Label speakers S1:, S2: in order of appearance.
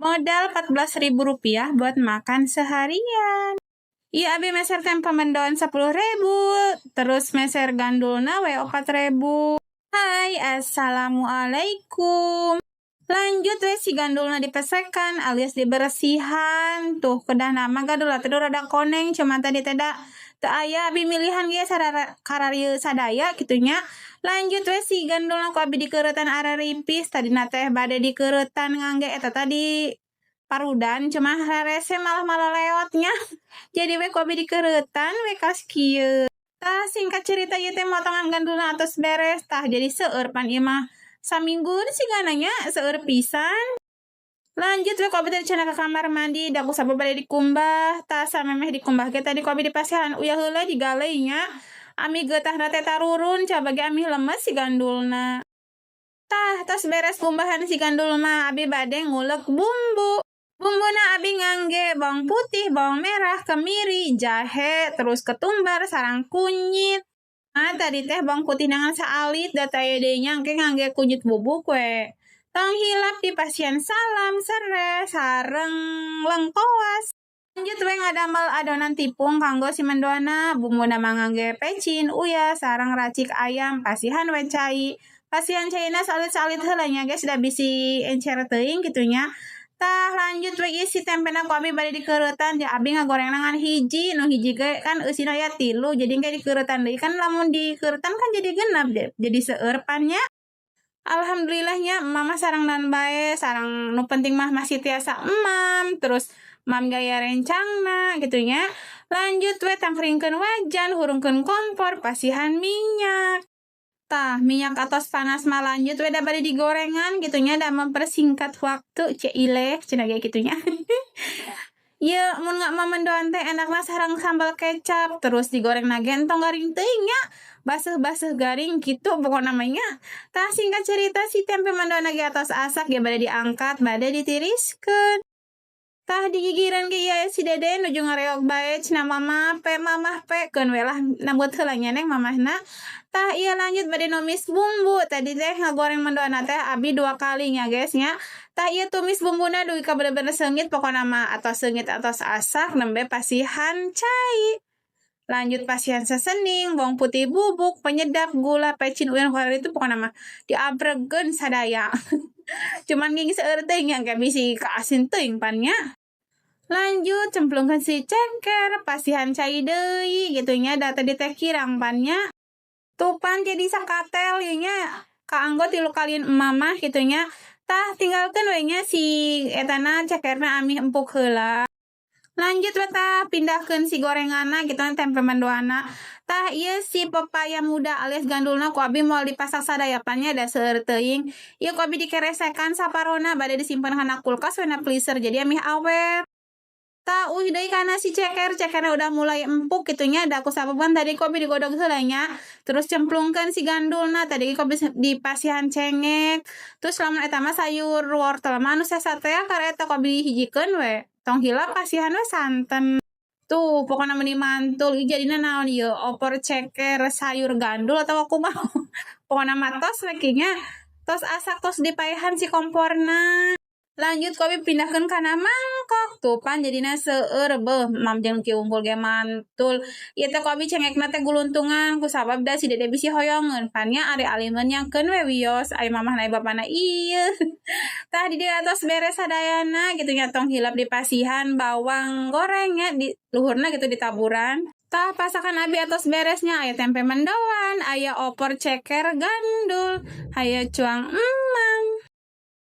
S1: Modal Rp14.000 buat makan seharian. Iya, abi meser tempe mendoan 10.000, terus meser gandulna we 4.000. Hai, assalamualaikum. Lanjut we si gandulna dipesekan alias dibersihan. Tuh, kedahna mah gandul teh rada koneng, cuma tadi teh da teu aya abi milihan ge kararieu sadaya kitu nya. Lanjut we si gandulna ku abi dikeuretan araripis. Tadina teh bade dikeuretan ngangge eta tadi parudan, cuma rarese malah malah leotnya. Jadi we ku abi dikeuretan we kas kieu. Tah, singkat cerita ieu teh motongan gandulna atos beres. Tah, jadi seueur pan ieu mah, samingguan sigana nya, seueur pisan. Lanjut we ku abi teh cenah ke kamar mandi da ku sabab bade dikumbah. Tah, samemeh dikumbah ge tadi ku abi dipasihan uyah heula, digaleuy nya. Ameh geutahna teh tarurun, coba ge ameh lemes si gandulna. Tah, tos beres kumbahan si gandul mah abi bade ngulek bumbu. Bumbuna abi ngangge bawang putih, bawang merah, kemiri, jahe, terus ketumbar, sareng kunyit. Nah, tadi teh bawang putih ngan saalit da teu aya deui nya, engke ngangge kunyit bubuk we. Tong hilap dipasihan salam, serai, sareng lengkoas. Lanjut we ngadamel adonan tipung kanggo si mendoanna. Bumbuna mah ngangge pecin, uyah, sareng racik ayam, pasihan we cai. Pasihan caina saalit-saalit heula nya, guys, da bisi encer teuing kitu nya. Tah, lanjut we ieu si tempena ku abi bade dikeuretan ya. Abi ngagorengna ngan hiji, nu hiji ge kan eusina aya tilu, jadi engke dikeuretan deui kan, lamun dikeuretan kan jadi genep, jadi seueur pan nya. Alhamdulillahnya mama sareng naon bae, sareng nu penting mah masih tiasa emam, terus mam gaya rencangna gitu nya. Lanjut we tangkringkeun wajan, hurungkeun kompor, pasihan minyak. Tah, minyak atos panas mah lanjut we da bade digorengan gitu nya, da mempersingkat waktu, ceileh cenah ge kitu nya. Ieu mun nggak mendoan teh enakna sareng sambal kecap, terus digoreng ge entong garing teuing nya, baseuh-baseuh garing gitu pokokna mah nya. Tah, singkat cerita si tempe mendoan ge atos asak ge bade diangkat, bade ditiriskeun. Tah, digigireun ge ieu si Dede nuju ngareog bae cenah, "Mama pe, mamah pe." Keun we lah, nambut heula nya neng mamahna. Tah, ieu lanjut bade numis bumbu. Tadi teh ngagoreng mendoanna teh abi dua kali nya, guys, nya. Tah, ieu tumis bumbuna dugi ka bener-bener seungit, pokona mah atos seungit, atos asak, nembe pasihan cai. Lanjut pasihan seasoning, bawang putih bubuk, penyedap, gula, pecin, uyah itu, pokona mah diabregeun sadaya. Cuman ging seueur teuing nya, bisi kaasin teuing pan nya. Lanjut cemplungkeun si ceker, pasihan cai deui gitu nya, da tadi teh kirang pan nya. Tuh pan jadi sakatel ieu nya, kaanggo tilu kalian emamah gitu nya. Tah, tinggalkeun we nya si etana cekerna amih empuk heula. Lanjut we tah pindahkeun si gorenganna gitu tempe mendoanna. Tah, ieu si pepaya muda alias gandulna ku abi moal dipasak sadaya pan nya, da seueur teuing. Ieu ku abi dikeresekan saparona, bade disimpen kana kulkas we na freezer, jadi amih awet. Tah, uih deui kana si ceker, cekerna udah mulai empuk gitu nya, da ku sabab kan tadi ku abi digodog heula nya. Terus cemplungkeun si gandulna, tadi ku abi dipasihan cengek. Terus lamun eta mah sayur wortel mah anu sesa teh kareta ku abi dihijikeun we. Tong hilap pasihan we santen. Tuh, pokokna meni mantul. Ih, jadina naon ieu, opor ceker sayur gandul atau kumaha? Pokokna mah tos we nya. Tos asak, tos dipaehan si komporna. Lanjut ku abi pindahkeun kana mangkok. Tuh pan jadina seueur, beuh, mam jeung kieu wungkul ge mantul. Ieu teh ku abi cengekna teh guluntungan ku sabab da si Dede bisi hoyongeun pan nya, ari alimeun nya keun we wios, ari mamahna bapana ieu. Tah, di dieu atos beres sadayana gitu nya. Tong hilap dipasihan bawang goreng nya di luhurna gitu, ditaburan. Tah, pasakan abi atos beresnya, aya tempe mendoan, aya opor ceker gandul, aya cuang.